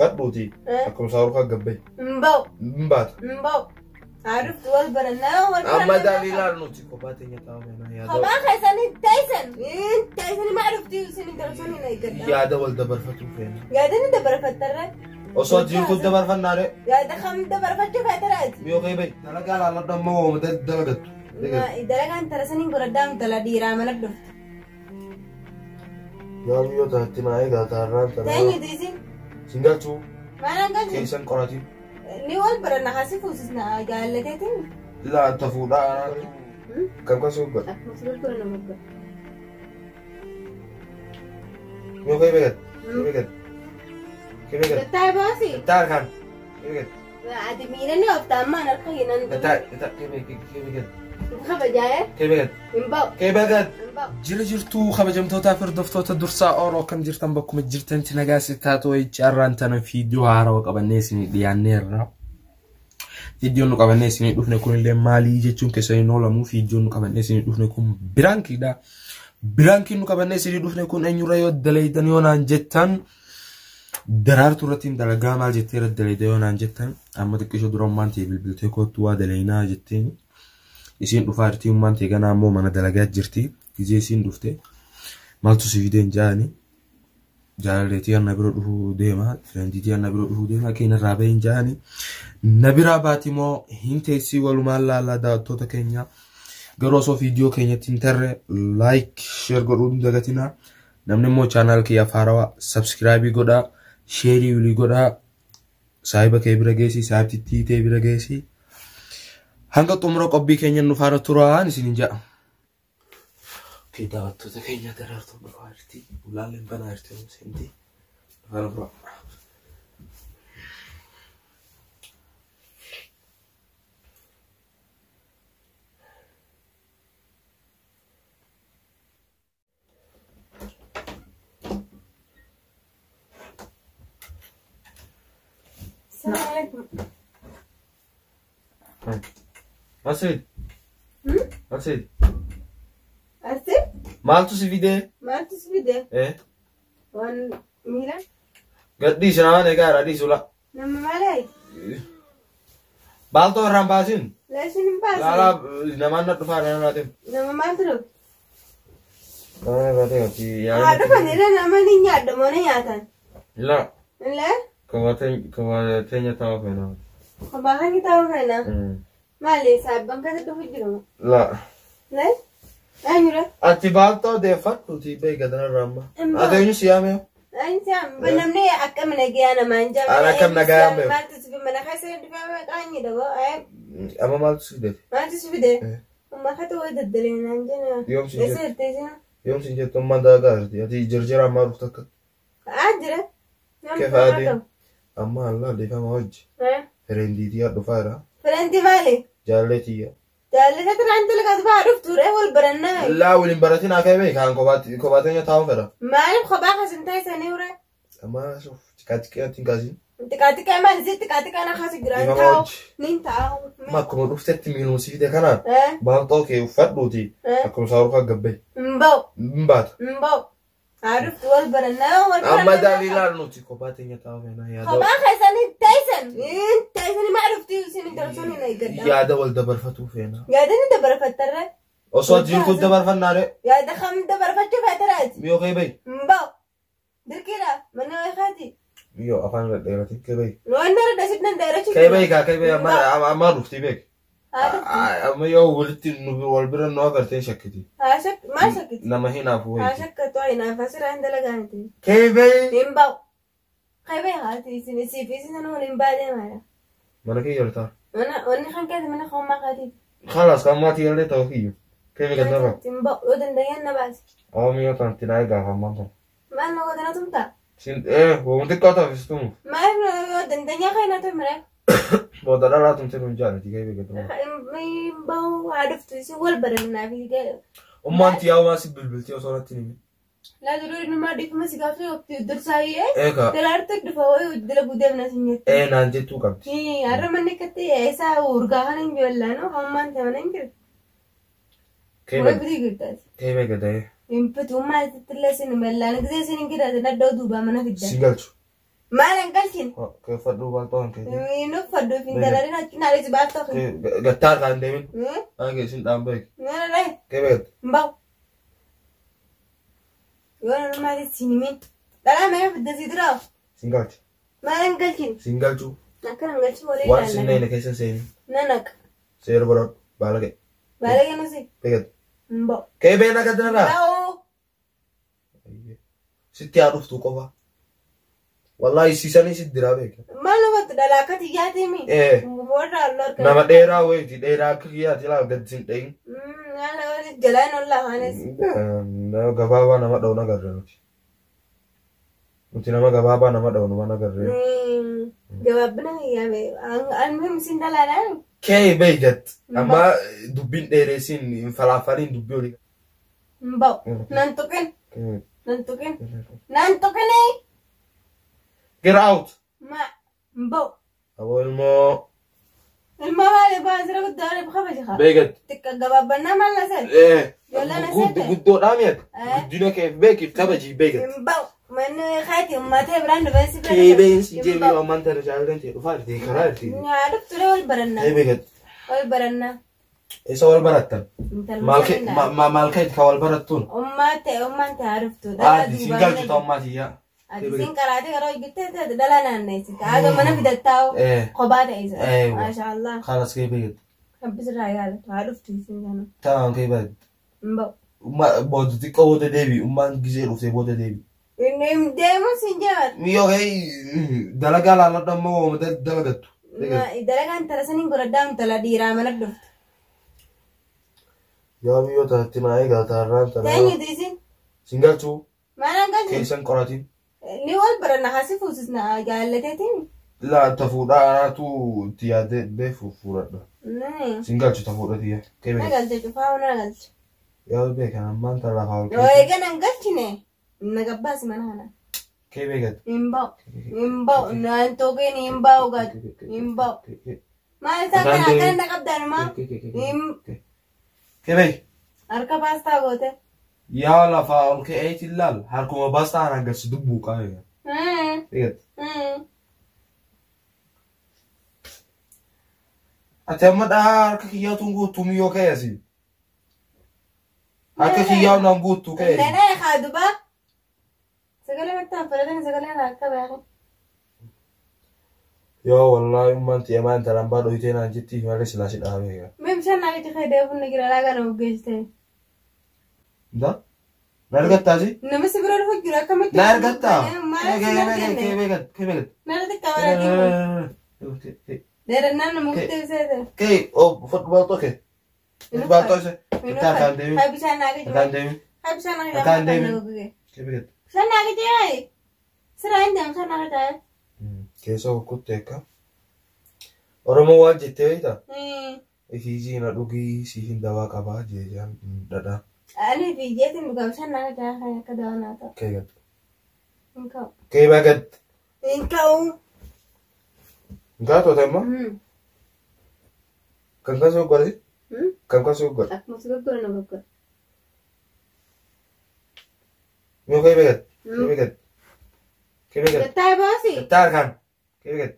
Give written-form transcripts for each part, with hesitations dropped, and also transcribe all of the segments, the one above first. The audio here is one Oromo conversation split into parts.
Fadhuuti. Akkuma saawurkaa gabbee. Hin ba'u. Hin baata. Hin ba'u. Haa dhuftu wal barannaa wal Amma barannaa. daliilaan nuti kophaa teenya taa'u feena yaada. Kophaa keessanii teessan. Teessanii maa dhufti isin intala hin eeggadha. Yaada wal dabarfachuu feena. Yaada ni dabarfattarra. Osoo jirtu dabarfannaa ree. Yaada kam dabarfachuu feetaraati? Yoo kee bahi. Dalagaa laaladhu amma wooma dalagattu. Dalagaan tara saniin godhadhaa intala dhiiraa mana dhuftu. Yaa biyyoo taatti naa eegaa taarraan tana. Teenyuti isin. Sin galchuu Maal hangalchu? keessan qoratiin. Ni wal baranna hasi fuusisna jaallateetiin. Laa ta fuudhaa. Kam kan suuf godha. Akkuma si gurgura nama godha. Yoo kee beekat. Kee beekat. Kee beekat. Gattaa baasi. Gattaa harkaan. Kee beekat. Ati miila ni oofta ammaan harka hinan. Gattaa gattaa kee beekat. Kee beekat. Kabajaa'ee. Kee beekat. Hin ba'u. Kee beekat. Hin ba'u. Jira jirtuu kabajamtootaa fi hordoftoota dursaa Ooroo akkam jirtan bakkuma jirtanitti nagaa si taatu carraan tana viidiyoo haarawaa qabannee isinii dhiyaanneerra. Viidiyoon nu qabannee isinii dhufne kunillee maalii jechuun keessa hin oolamu. Viidiyoon nu qabannee isinii dhufne kun prankiidha. Prankiin nu qabannee isinii dhufne kun eenyurra yoo dalaydan yoo naan jettan daraartuu irratti hin dalagaa maal jettee irra dalayda yoo naan jettan amma xiqqishoo dura ummaan ta'e bilbiltee kootu waa dalaynaa jetteen isiin dhufaa jirti ummaan ta'e ganaa ammoo mana dalagaa jirti. Gizee isiin dhufte maaltu si fideen jaani jaalalleetii na bira dhufuu deema firendiitii na bira dhufuu deema keenya irraa bahin jaani na biraa baati moo hin teessii walumaan laallaa daawwattoota keenya garuu osoo viidiyoo keenyatti hin tarre like share godhuu hin dagatinaa namni immoo chaanaal kiyyaaf haarawaa sabskiraabii godhaa sheerii walii godhaa saahiba kee bira geessi saahibtittii tee bira geessi hanga xumura qophii keenya nu faana turaan isinin jedha. Okei, daawwattoota keenya daraartuun dhufaa jirti. Ulaalleen banaa jirti yoo seenti. Faana turaa. Salaamu alaikum. Maal Maal Arsi? Maaltu si fidee? Maaltu si fide? Waan miila? Gadhiisi namaan egaa irraa dhiisu la. Nama maali? Baaltoo irraan baasin. Leeshin hin baasne. Laalaa namaan na dhufaa nama irraa deemu. Nama maaltu dhufe? Nama irraa deemu ati Haa yaa'ina. dhufan irra nama ni nyaadha moo ni nyaatan? La Illee? kophaa teenya taa'u feena. Kophaa kan kitaaba feena. Maali saabban keessa dhufu jiru? La. Lee? Eenyudha? Ati baaltoo deeffadhuuti beeka kanarraa amma. Hin bahu. Ati eenyu si yaame? Namni akkam nagayaa namaan jaa. Ani akkam nagayaan beeku. Maaltu si mana keessa dhufee qaanyi dhaboo. Amma maaltu si fide? Maaltu si fide? Ummata wayi daddalee naan jenna. Yoom si Eessa jettu? jirtee isin? Yoom si jettu ammaan dalagaa jirti. Ati jarjara ammaa dhuftu akka. Haa jira. Kefa adii. Amma allaa dhiifama hojii. Firendiitii dhufaa jira. Firendi maali? Jaalleetiyya. Jaallisa tiraan dalagaatu baa dhuftu ree wal barannaa. Laa waliin baratin akka beeku kan kophaa teenya taa'uun fedha. Maaliif kophaa kasin taasisanii ure? Amma suuf xiqqaa xiqqaatti hin kaasin. Xiqqaa xiqqaa maali? Si xiqqaa xiqqaa na kaasu jira. Dhiifama Taa'u. hojii. Nin taa'u. Amma akkuma dhuftetti miiluma si fide kanaan baaltoo kee uffadhuuti akkuma saawurkaa gabbee. Hin ba'u. Hin baata. Hin ba'u. Haa dhuftu wal barannaa wal Amma barannaa. daliilaan nuti kophaa teenya taa'u feena yaada. Kophaa keessanii teessan. Teessanii maa dhufti isin intala sun hin eeggadha. Yaada wal dabarfatuu feena. Yaada ni dabarfattarra. Osoo jirtu dabarfannaa ree. Yaada kam dabarfachuu feetaraati? Yoo kee bahi. Hin ba'u. Dirqiidha. Mana weekaati. Yoo afaan irra dheeratin kee bahi. Waan dara dasit nan dheerachuu. Kee bahi kaa kee bahi amma amma dhufti beek. Haa dhuftu. Amma yoo walitti nu wal bira nu agartee shakkiti. Haa shak maal shakkiti? Nama hinaafu Haa wayiiti. shakkatu haa hinaafa siraa hin dalagaaniti. Kee bahi. Hin ba'u. Kee bahi haati isin isiif isin sana waliin baadee maala. Mana kee jirta. Mana wanni kan keessa mana koomaa kaatiif. Khalaas kan maatii illee ta'u kiyyu. Kee bahi gaddarra. Hin ba'u yoo danda'an na baasi. Oomi yoo ta'an tinaa gaafa ammaan kana. Maal na godhana tumtaa? Sin wanti xiqqoo ta'uuf tumuuf. Maal yoo dandeenyaa kan na tumre? Booda dhalaa tumte kun jaalati kee bahi gaddarra. Hin ba'u haa dhuftu isin wal barannaa fi Ummaan tiyyaa waan si bilbiltee osoo natti hin himin. Laa duruu numaa dhiifama si gaafte waqtii dursaayee. Eegaa. Daraartu dhufa wayii dalagu deemna sin jette. Ee naan jettuu qabdi. Har'a manni akkatti isaa urgaa kana hin joollaanu hammaan ta'e mana hin jiru. Kee Wayi bitii girtaati. Kee bahi gaddarra. Hin fitu maal illee sin mallaan gisee sin hin gidaate dhaddoo duubaa mana fidda. Si galchu. Maal hin galchin? Kee uffadhu baaltoo kan keetii. Hin uffadhu fi dalarin achi naalis baaltoo kan. Gattaa irraa hin deemin. Aan keessin dhaan beek. Maal Kee beektu. Hin ba'u. Yoo namummaa siin himin. Dhalaa mee fidda si dura. Siin galchi. Maal hin galchin? Siin galchu. Akkana hin galchin walii Waan siin neene keessa hin seenin. Nan haqa. Seera baradhu. Baala ga'e. Baala ga'e nusi. Beektu. Hin ba'u. Kee beena gaddarraa. Ba'u. Sitti haa dhuftu qofa. Wallaahi siisanii sitti diraa beeka. Maal hubattu dhalaa akka xiyyaati mi? Eh. Warra halluu harka. Nama dheeraa wayiiti dheeraa akka kiyyaati ilaa gad sin dhayin. Jalaan ol lafaanis. Nama gabaabaa nama dha'u nagarre nuti. Nuti nama gabaabaa nama dha'u numa nagarre. Gabaabina kiyyaame. Almuhim sin dhalaadhaan. Kee beekat. Amma dubbiin dheereessiin hin falaafaliin dubbii olii. Hin ba'u. Nan tuqin. Nan tuqin. Nan tuqini. Get out. Ma hin ba'u. Aboo ilmoo. Ilma maali baasira guddaa waliif kabaja. Beekat. Xiqqa gabaabbannaa maal na seet? Ijoolleen Guddoodhaa mi'at. Eh. Guddina keef beekiif kabajii beekat. Hin ba'u. Manni kaati uummatee biraan dhufee si bira. Kee beeyin jeemee waan tana jaalatan ta'e dhufaa jirti karaa jirti. Nyaadhuuf ture wal barannaa. Kee beekat. Wal barannaa. Isa wal barattan. Maal kee ka wal barattuun? Ummaa ta'e ummaan ta'e haadhuftu. Aadi siin galchu ta'u ummaa tiyyaa. Ati siin qaraatee yeroo hojjettee ta'e dhala naanneessite. Haga mana fidattaa'u Eh. kophaa ta'e isa. Eh. Maashaallah. Kalas kee beekat. Rabbisirraa yaalatu haadhuftu isin kana. Ta'an kee beekat. Hin ba'u. Booda xiqqoo booda deebi ummaan gizee dhuftee booda deebi. Inni deemu siin jabata. Miyyoo kee dalagaa laalladhu ammoo waama dalagattu. Dalagaan tala saniin godhadhaa intala dhiiraa mana dhuftu. Yaa miyyoo taatti naa eegaa taarraan tana. Eenyutu isin? Siin galchuu Maal hangalchu? keessan qoratiin. Ni wal baranna hasi fuusisna jaallateetiin. Laa tafuudhaa anaatu itti yaadee beefu fuudhadha. Siin galchu tafuudha tiyya. Kee Na beekat. galche cufaa na galche. Yaa beekan ammaan tana lafaa ol Yoo kee. eegan hin galchine na gabbaasi mana kana. Kee beekat. Hin ba'u. Hin ba'u. Naan tuqin hin ba'u gad. Hin ba'u. Maal isaa kana akkana na qabdaanumaa? Hin Kee beek. harka baastaa goote. Yaa lafaa ol ka'eeti laal harkuma baastaa anaan galchi dubbuu qaba. Beekat. Ati amma dhahaa harka kiyyaatuun guutuu miyyoo ka'e asii. Harka kiyyaa naan guutuu ka'e. Nana haa dubaa. Sagalee battaan fudhatan sagalee akka beekan. Yoo wallaahi ummaan tiyya maan talaan baa dhoyitee naan jetti malee silaa si dhahamee egaa. Mee bishaan naa gachi fayyadee funna jira laagaa nama geessite. Nda? Na argattaa si? Nama si bira dhufu jira akkamitti. Na argattaa? Maal si arganne? Kee beekat? Kee beekat? Nama xiqqaa baraatiin. Dheerannaan nama guddee seete. Kee oh fudhu kee. Baaltoo isa. Itti harkaan deemi. Haa bishaan naa gachi. Harkaan deemi. Haa bishaan naa gachi. Harkaan deemi. Kee beekat? Bishaan naa gachi yaa'i. Siraa hin deemu bishaan naa gachi yaa'i. Keessa kukkutte akka. Oromoo waan jettee beektaa? Ifiijii na dhugii siifin dawaa qabaa jeejaan dhadhaa. Ani fiijeetiin dhugaa bishaan naa gachi yaa'i akka dawaa naa ta'u. Kee gad. Hin ka'u. Kee beekat? Hin ka'u. Ngaa toota immoo? Kan kan si godhate? Kan kan si godhate? Akkuma si goggoru na goggoru. Miyoo kee beekat? Kee beekat? Kee beekat? Gattaa baasi. Gattaa harkaan. Kee beekat?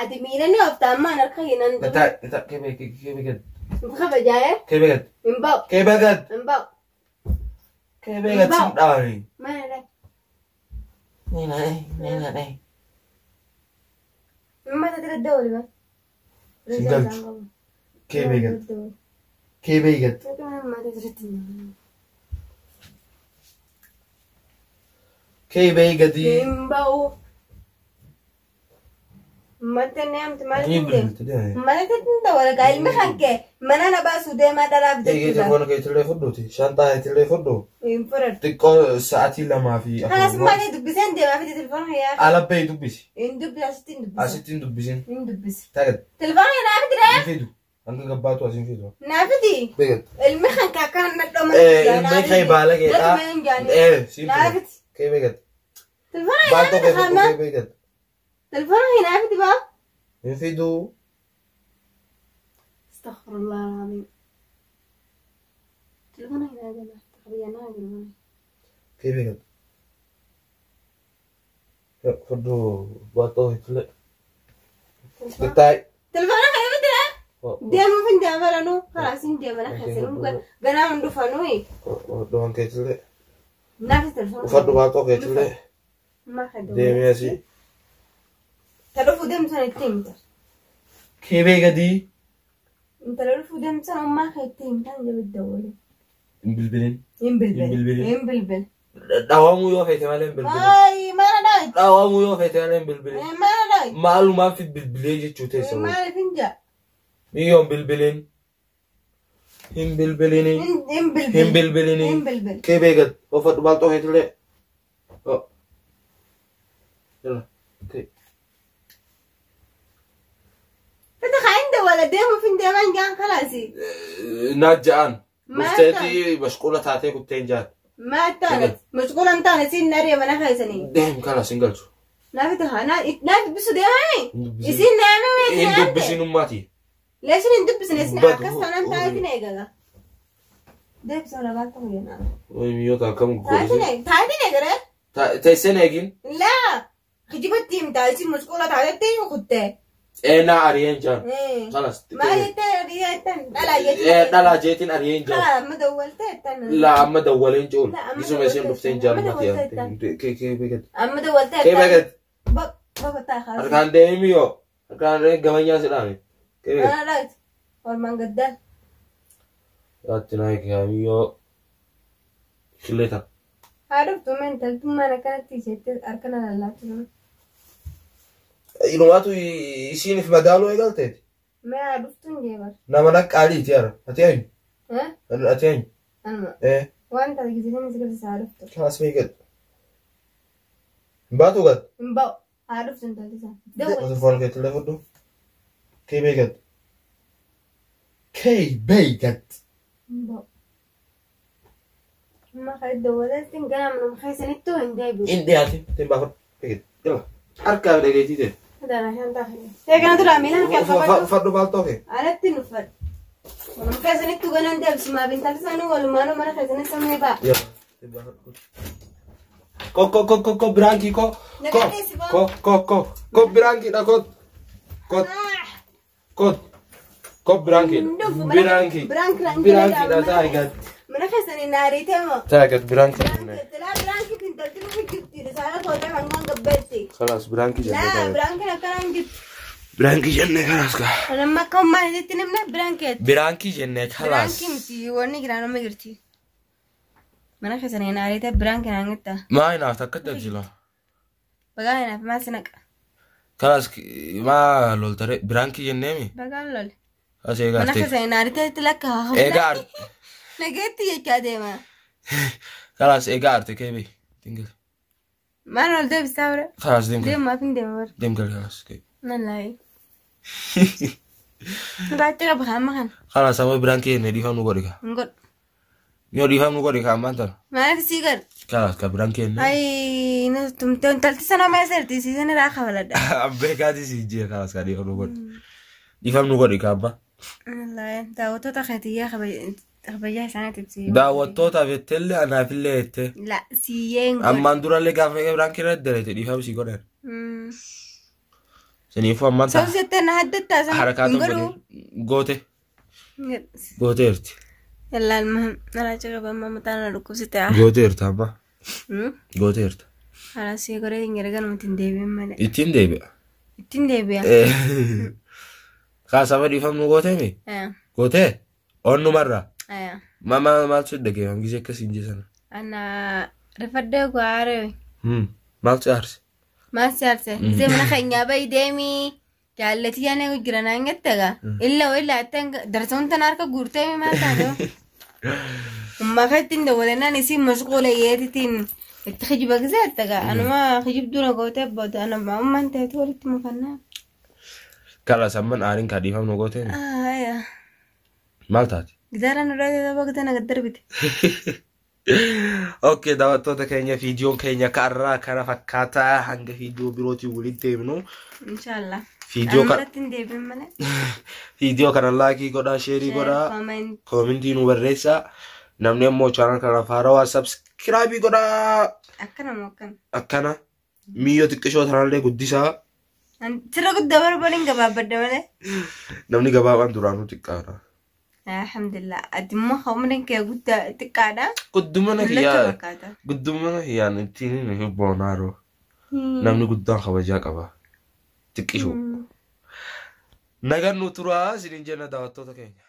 Ati miila ni oofta ammaan harka hinan. Gattaa gattaa kee beekat? Kee beekat? Kabajaa'ee. Kee beekat? Hin ba'u. Kee beekat? Hin ba'u. Kee beekat sin dhaabani. Maal Nina nina nina. Mata tira dawli ba. Siin galchu. Kee beekat? Kee beekat? Mata tira Kee beekati? Hin ba'u. Mata ni amti maal Ni tinte. bilbilti deeme. Mana tinte wala gaa ilmi hanke mana na baasu deemaa dhalaaf Eegee jechuudha. telefoona kee itillee fudhuuti. Shantaa itillee fudhu. Hin fudhatu. Xiqqoo sa'aatii lamaa fi Kanas afur. malee dubbiseen deemaa fide telefoona yaa. Alabbee dubbisi. Hin dubbisi asitti hin dubbisi. Asitti hin dubbisin. Hin dubbisi. Tagat. Telefoona naa fidi ree. Hin fidu. Hanga gabbaatu as hin fidu. Naa fidi. Beekat. Ilmi hanke akkana nadhoo mana. Ilmi kee baala keedhaa. Siin Naa fidu. fidi. Kee beekat. Telefoona naa Baaltoo fidi kee fudhu haama. kee beekat. Telefoona naa fidi baa. Hin fidu. استغفر الله العظيم. تليفوني يا جماعة تخبينا تليفوني. Kee beekat. Fudhu baatoo hitule. Taa'e. Telefoona kana bitira? Deemuuf hin deemaranuu karaa sin deemana keessanuu ganaa hin dhufanuu. Dhuman keetillee. Naaf telefoona. Uffadhu baatoo keetillee. Deemee asii. Ta dhufuu deemtu sana itti himta. Keebee gadii. Intala dhufuu deemtu sana ummaa kee itti himtaan jabadda dawwale. Hin bilbilin. Hin bilbil. Hin bilbilin. Hin bilbil. Dhawamuu yoo feete malee hin bilbilin. Ay, mana dhawi. Dhawamuu yoo feete malee hin bilbilin. Mana dhawi. Maalumaaf bilbilee jechuu teessa. Maaliif hin jaa? Miyyoon bilbilin. Hin bilbilini. Hin bilbil. Hin bilbilini. Hin bilbil. Keebee gad. Uffadhu baalxoo keetillee. Yalla. Fita kaa hin dawwala deemuuf hin deeman jaan kalaasi. Naat ja'an. Maal Dhufteetii mashquula taatee kutteen ja'an. Maal taane? Mashquula hin taane siin naree mana keessanii. Deem kalas hin galchu. Naafi ta'a naaf dubbisu deemame. Hin dubbisin. Isin naannoo meetii Hin dubbisin ummaati. Leeshin hin dubbisne isin Badu. akkas taanaan taa'itiin eegala. Deebisoo lamaan ta'u jenna. Miyyoota akkam godhise. Taa'itiin eegale. Teesseen eegin. Laa kijibatti himtaa isin mashquula taatetti kuttee. Naa ari'een ja'an. Kalas. Maal jettee jettan dhalaa jettee. Dhalaa jeetiin ari'een ja'an. Dhalaa amma dawwaltee jettan. Laa amma dawwaleen ji'uun. Laa, amma Isuma isheen dhufteen ja'an amma ummati. dawwaltee Keebee gad. Amma dawwaltee Keebee gad. Bakka ta'a kaasa. Harkaan deemi yoo. Harkaan deemi gamanyaa si dhaame. Keebee gad. Ana dhaati. Olmaan gaddaa. Yaatti naa eegamu yoo. Killee ta'a. Haa dhuftu mentaltummaan akkanatti jettee harka na lallaatu. Ilumaatu isiinif madaaluu eegalteeti. Mee haa dhuftu hin deebar. Nama naqqaaliiti yara. Ati eenyu? Ati eenyu? Anuma. Ee. Waan taate gisee si galchisa haa dhuftu. Kaas mee gad. Hin baatu gad. Hin ba'u. Haa dhuftu hin taatisa. Dawwal. Telefoona keetillee fudhu. Keebee gad. Keebee gad. Hin ba'u. Amma kan dawwaleetti ganama nama keessanittuu hin deebi'u. Hin dhiyaate. Ittiin baafadhu. Gad. Jala. Harkaa dhageetii ta'e. Dara shan ta'a. Eegana tura miilaan kee qabadhu. Fadhu baaltoo kee. Alatti nu fadhu. Waluma keessanittuu ganaan deebisu maaf hin taasisanuu walumaanuu mana keessanitti samii ba'a. Jala. Ittiin baafadhu. Ko ko ko ko ko biraankii ko. Ko ko ko ko ko biraankiidha ko. Ko ko ko biraankiidha. Biraankii. Biraankiidha taa'e gad. Mana keessanii naariitee moo? Taa'e gad biraankii. Laa biraankii fintalti nufi jirti. Risaala kootee hangaan gabbeetti. Kalaas biraankii jennee Laa taa'e. biraankiin akkanaan jirti. Biraankii jennee kalaas kaa. Anamma akka ummaan isitti nimna biraankeeti. Biraankii jennee kalaas. Biraankii miti wanni jiraan amma jirti. Mana keessanii naariitee biraankiin hangetta. Maa hinaaf takka jajjila. Bagaa hinaaf maal si naqa? Kalaas maa loltare biraankii jenneemi. Bagaan lole. As eegaa Mana arte. keessanii naariiteetti lakka haa Eegaa arte. Nageetti jechaa deema. Kalaas eegaa arte keebee. Dingil. Maal ol deebisaa bira? Kalaas deem gal. Deemaaf hin deema bara. Deem gal kalaas. Nan laayi. Baachee qaba hamma kana. Kalaas amma biraankii jennee dhiifam nu godhi kaa. Hin godhu. Yoo dhiifam nu godhi kaa ammaan tana. Maaliif sii godhu? Kalaas ka biraankii jennee. Ay, na tumtee intalti sana mee sirti siisan irraa kafaladha. Beekaati si jee kalaas ka dhiifam nu godhi. Dhiifam nu godhi kaa abbaa. Wallaahi daawwattoota keetiyyaa kabajaa isaaniitiif si. Daawwattootaaf jetteellee anaafillee jettee. La siyyee hin godhu. Ammaan durallee gaafa biraankii irratti dalete dhiifam si godhan. Saniifuu ammaan Sabab jettee na haddattaa sana harakaatu hin godhu. goote gooteerti. Yallaa ilma nalaacha qaba amma mataa na dhukkubsite. Gooteerta amma gooteerta. Haala sii godhee hin gargaaruu ittiin deebiin malee. Ittiin deebi'a. Ittiin deebi'a. Kaasama dhiifam nu gooteemi? Gootee? Onnumarraa. Mama maaltu dhageeffam gisee akkasiin jeesana. Ana rifadhee gwaaree. Maaltu aarse? Maal si aarse? Gisee mana keenyaa bahi deemii. Jaallatii yaana jira naan jette egaa. Illa illa jetteen darsoon tana harka guurtee maal taate? Ummaa keetti hin dawwalennaan isiin mashquula yeetitiin itti kijiba gisee jette egaa. Anuma kijibduu na gootee booda anuma ummaan ta'etu walitti mufannaa. Kalas amman aariin kaa dhiifam nu gooteemi? Aya. Maal taate? Gidaara nu dhaatee tapha gita na gaddarbite. Okay, daawwattoota keenya viidiyoon keenya karraa kana fakkaataa hanga viidiyoo birootiin walitti deemnu. Inshallah. Viidiyoo kana Irratti hin deebiin malee. viidiyoo kana laayikii godhaa, sheerii godhaa, Comment. koomentii nu barreessaa. Namni ammoo chaanal kana haarawaa sabskiraabii godhaa. Akkana moo akkana? Akkana. Miyyoo xiqqishoo tanallee guddisaa. Sirra guddaa barbaadan gabaabbadda malee. Namni gabaabaan duraanuu xiqqaadha. Alhamdulillah. Ati immoo umriin kee guddaa xiqqaadha. Guddumana Mul'acha kiyyaa fakkaata. guddumana kiyyaan ittiin hin boonaaroo. Namni guddaan kabajaa qaba. Xiqqishoo. Nagaan nu turaa isiniin jenna daawwattoota keenya.